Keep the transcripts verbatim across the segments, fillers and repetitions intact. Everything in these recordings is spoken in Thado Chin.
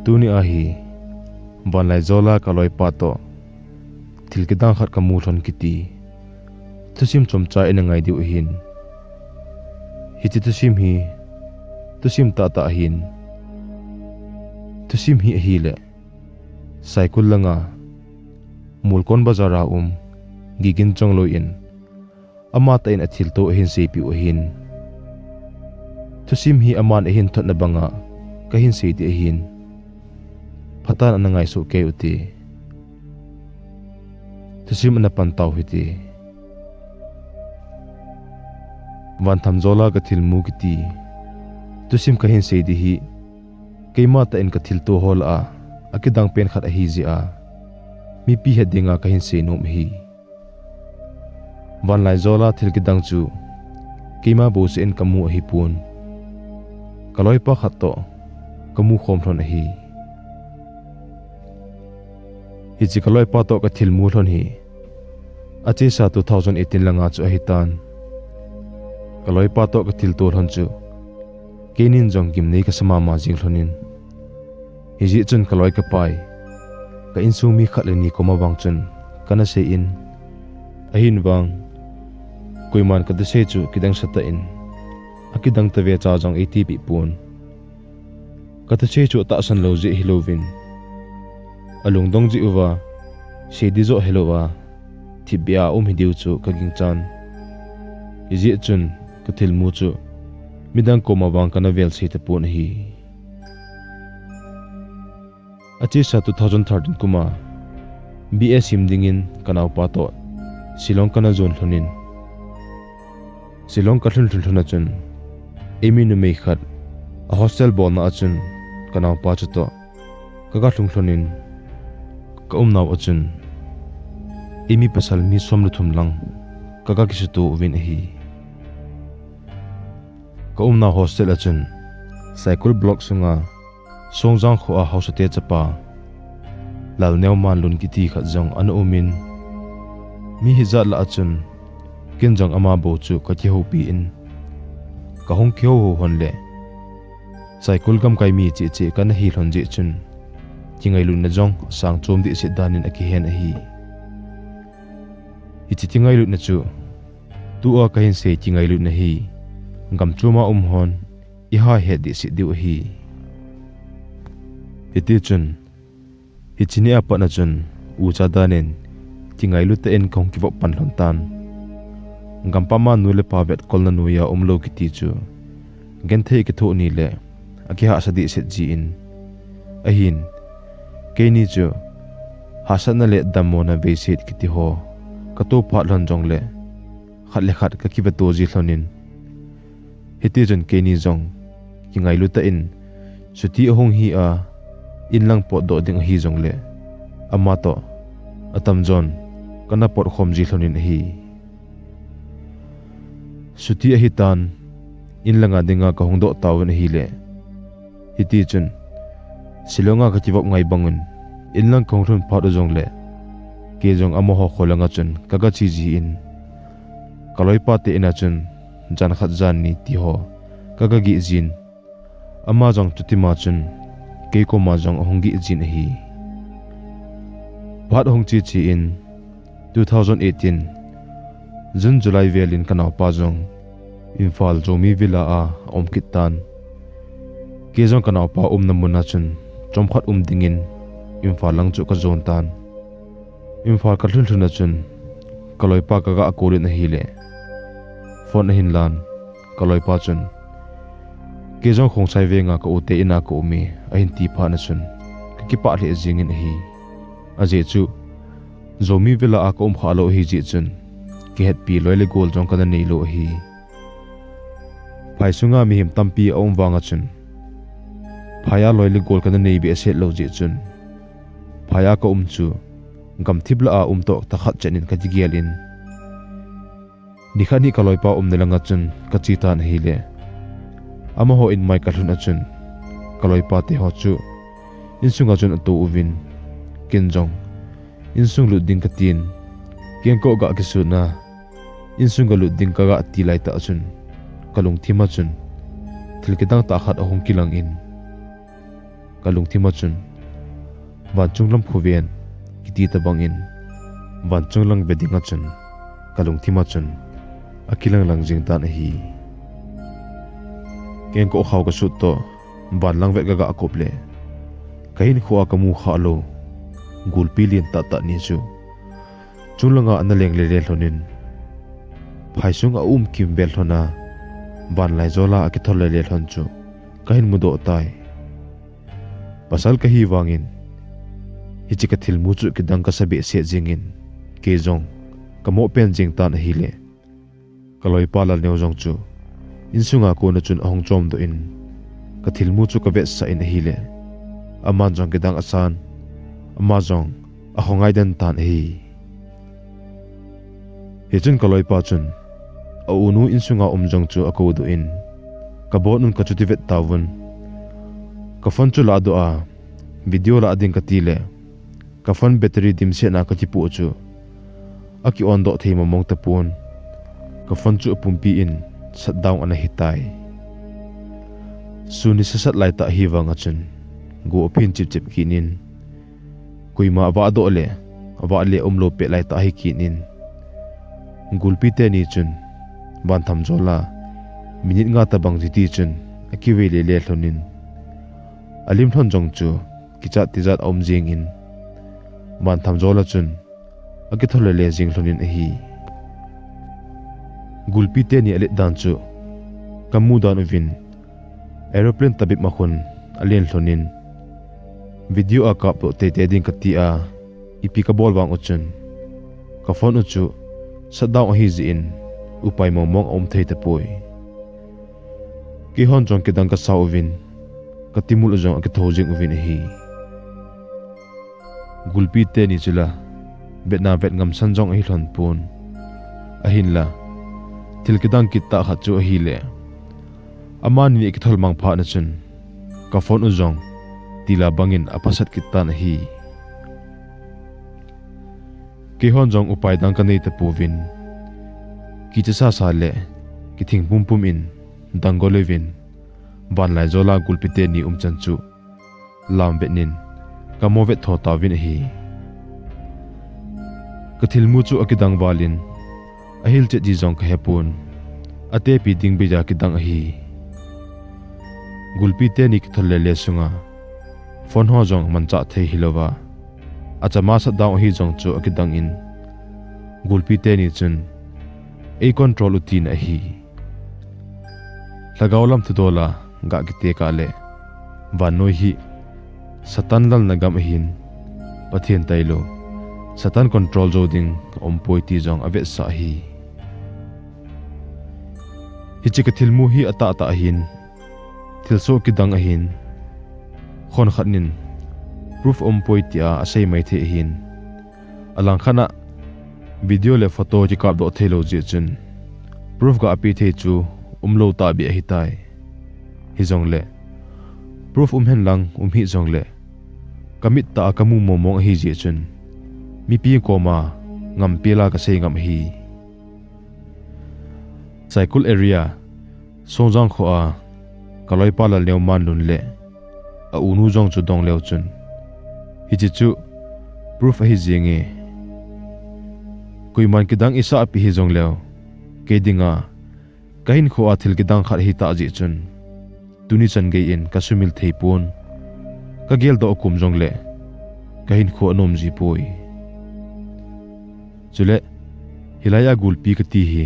Tuni ahi, vanlai jola kaloipa toh thil kidang khat kamu lhon kiti thusim chomcha ina ngai diu ahin. Hiche thusim hi thusim tahtah ahin. Thusim hi ahileh, Saikul langa Mulkon Bazar a um Gigin Chongloi in amatah in athilto ahin seipeh u ahin. Thusim hi aman ahin thotna banga kahin sei ding ahin. Phatah in ana ngaisuh kei ute. Thusim ana pan tau hite. Vantham jola kathilmu kiti thusim kahin sei ding hi, keima tah in kathilto ho lah a akidang pen khat ahi jeh a, mipi het dinga kahin seinom ahi. Vanlai jola thil kidang chu keima bouseh in kamu ahipon, kaloipa khat toh kamu khom lhon ahi. Hiche kaloipa toh kathilmu lhon hi achesa two thousand eighteen langa chu ahitan. Kaloipa toh kathilto lhon chu keinin jong gimnei kasa mama jing lhonin, hijeh chun kaloi kapai, ka insung mi khat le ni koma vang chun kana seiyin, ahin vang koiman kathusei chu kidang satah in, akidang tave cha jong eitipeh pon. Kathusei chu atahsan lou jeh hilouvin, alungdong jeh uva sei ding joh hilouva thipbeh a um hidiu chu kaginchan. Hijeh chun kathilmu chu midang koma vang kana velsei tapon ahi. Achesa two thousand thirteen kuma B A sim dingin kanaopa toh Shillong kana jon lhonin, Shillong kalhun lhun lhon a chun eimi numei khat a hostel bolna a chun kanaopa chutoh kaga lhung lhonin, kaumnau a chun eimi pasal mi som le thum lang kaga kisuto uvin ahi. Kaumnau hostel a chun Saikul block sunga Songjang kho a haosate chapa Lalneo Manlun kiti khat jong ana umin, mi hijat lah a chun ken jong ama bou chu kakihoupi in, kahung kihouhou lhon leh Saikul gamkai mi cheh cheh kana hi lhon jeh chun kingailutna jong asang chom dehset danin akihen ahi. Hiche kingailutna chu tua kahin sei kingailutna hi gamchom a um hon iha het dehset diu ahi. Hitichun hiche ni a pat a chun ucha danin kingailu tah in kahung kivop pan lhon tan. Gampam a nu le pa vetkolna noiya umlou kiti chu genthei kithoh ni le akihahsa dehset jin, ahin keini chu hahsatna le dammona veiset kiti ho kato phat lhon jongle khat le khat kakiveto ji lhonin, hitichun keini jong kingailu tah in chutti ahung hi a, inlang potdoh ding ahi jongle amatoh atamjon kana potkhom ji lhonin ahi. Chutti ahitan, inlanga dinga kahung doh tauvin ahile, hitichun Shillong a kakivop ngai bangin inlang kahung lhun phat u jongle, kei jong amaho kho langa chun kaga che jin, kaloipate ina chun jan khat jan ni tiho kaga geh jin, ama jong chutima chun kei koma jong ahung geh jin ahi. Phat ahung che che in, two thousand eighteen June July velin kanaopa jong Imphal Zomi Villa a aum kit tan. Kei jong kanaopa umna muna chun chomkhat um dingin Imphal lang chu kajon tan. Imphal kalhun lhun a chun kaloipa kaga call in ahile, phone ahin lan, kaloipa chun, kei jong Khongsai venga ka ute ina kaum e, ahin ti phat na chun kakipah lheh jengin ahi. Ajeh chu Zomi Villa a kaum khalou ahi jeh chun kihetpi loi le gol jong kana neilou ahi. Phai sunga mihem tampi aum vanga chun phai a loi le gol kana nei behseh lou jeh chun, phai a kaum chu gamthip lah a um toh thakhat chet in kati gel in, nikhat hi kaloipa umna langa chun kache tan ahile, amaho inmai kalhun a chun kaloipate ho chu insunga chun atou uvin, ken jong insung lut ding katin, kengkoh ga kisutna insung galut ding kaga ti laitah chun kalungthim a chun thil kidang tah khat ahung kilang in, kalungthim a chun vanchung lam khoven kiti tabang in vanchung lang ve ding a chun kalungthim a chun akilang lang jing tan ahi. Kengkoh khao kasut toh van lang vet kaga kop le kahinkho a kamu kha lou gulpi lien tahtah ni chu chunglanga ana leng lele lhonin, phaisung a um kimvel lhona, vanlai jola akithol lele lhon chu kahin mudoh tai. Pasal kahi vangin, hiche kathilmu chu kidang kasa behseh jingin, kei jong kamoh pen jing tan ahile, kaloipa Lalneo jong chu insunga kona chun ahung chomdoh in, kathilmu chu kavetsah in ahile, aman jong kidang asan, ama jong akhongai den tan ahi. Hichun kaloipa chun aunu insunga um jong chu akoudoh in, kabon un kachuti vet tauvin, ka phone chu lahdoh a video lah ding katile, ka phone battery dimset na kakipoh chu aki-on doh thei momong tapon, ka phone chu apumpi in shutdown ana hitai. Sun ni sasat laitah hivanga chun go aphin chipchip kit in, koima avahdoh le avah le umlou pet laitah hi kit in, gulpi teni chun vantham jola minute nga tabang jiti chun akivei lele lhonin, alim lhon jong chu kichat tijat aum jingin, vantham jola chun akithol lele jing lhonin ahi. Gulpi teni alet dan chu kamu dan uvin, aeroplane tabep ma khun alen lhonin, video a kapdoh teitei ding kati a ipi kabol vang uchun, ka phone u chu shutdown ahijeh in upai momong aum thei tapoi. Keihon jong kidang kasa uvin, katimul u jong akitho jing uvin ahi. Gulpi teni chula vetna vet ngamsan jong ahi lhon pon, ahinla thil kidang kit tah khat chu ahile, amani akithol mang phat na chun ka phone u jong tila bangin aphasat kit tan ahi. Keihon jong upai dang kanei tapouvin, kicha sasa le kithing pumpum in dangol uvin, vanlai jola gulpi teni umchan chu lam vet nin kamo vet tho tauvin ahi. Kathilmu chu akidang valin, ahilchet ji jong kahepon, atepi ding beija kidang ahi. Gulpi teni kithol lele sunga phone ho jong manchah thei hilouva, achama shutdown ahi jong chu akidang in, gulpi teni chun ei control u tina ahi. Lhagao lam thudola ga kitekah le, vannoi hi Satan lalna gam ahin, Pathen tailou Satan control jou ding aumpoi ti jong avetsah ahi. Hiche kathilmu hi atahtah ahin, thilsoh kidang ahin, khonkhat nin proof aumpoi tia asei maithei ahin, alangkhat a video le photo kikapdoh theilou jeh chun proof ga pe thei chu umlou tahbeh ahitai. Hijongle proof umhen lang umhih jongle, kamit tah a kamu momong ahijeh chun mipi koma ngampela kasei ngam ahi. Saikul area, Songjang khoa kaloipa Lalneo Manlun le aunu jong chu dong leu chun, hiche chu proof ahi jenge. Koiman kidang isahpeh hijongleu, kei dinga kahinkhoa thil kidang khat ahitah jeh chun, tuni chan geiyin kasumil theipon, kageldoh kum jongle kahinkho anom jipoi. Chule, hilai a gulpi kati hi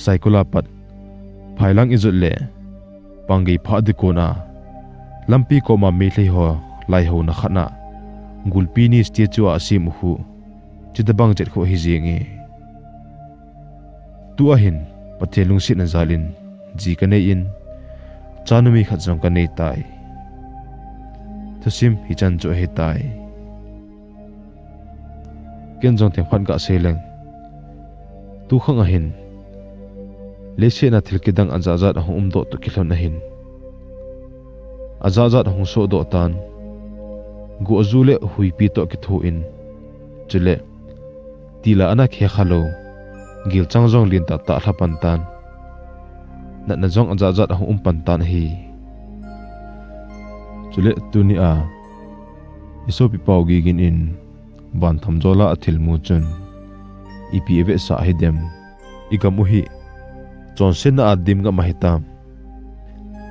Saikul a pat phailang ijot le panggei phat ding kona lampi koma Meitei ho laihouna khat a gulpi ni statue a asem u khu chutobang chet khu ahi jenge. Tua hin Pathen lungsetna jalin ji kanei in, cha numei khat jong kanei tai. Thusim hichan chu ahitai. Ken jong themkhat gasei leng, tukhang ahin leiset a thil kidang ajatjat ahung umdoh toh kilhon ahin, ajatjat ahung sohdoh tan, guhju le huipi toh kitho in, chule tila ana khekha lou, gilchang jong lentah tah alha pan tan, natna jong ajatjat ahung um pan tan ahi. Chule tunia i sopi Pau Gigin in van thamjola a thil mu chun ipi avetsah hidem. I gam u hi chonsetna a dim ngam ahitam.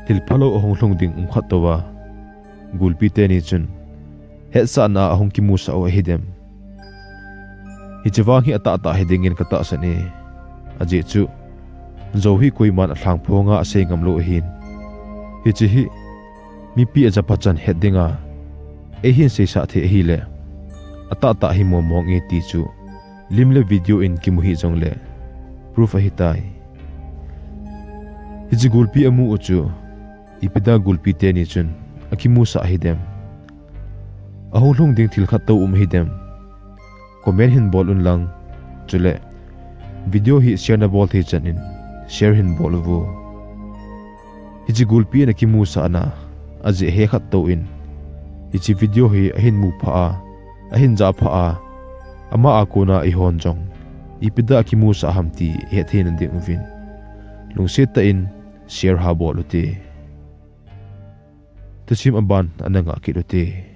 Thil phalou ahung lhung ding um khat touva gulpi teni chun hetsahna a ahung kimusah u ahidem. Hiche vang hi atahtah hidingin katahsan e. Ajeh chu jou hi koiman alhangphonga asei ngam lou ahin. Hiche hi mipi ajapachan het dinga eihin seisah thei ahile atahtah hi mong mong e ti chu lim le video in kimu hih jongle proof ahitai. Hiche gulpi amu u chu ipi dia gulpi teni chun akimusah hidem. Ahung lhung ding thil khat tou um hidem. Comment hin bol unlang. Chule video hi share nabol thei chan in share hin bol uvo. Hiche gulpi in akimusahna ajeh he khat touvin hiche video hi ahin mu pha a, ahin jah pha a, ama a kona eihon jong ipi dia akimusah ham ti ihet theina ding uvin lungset tah in share ha bol ute. Thusim aban ana ngah kit ute.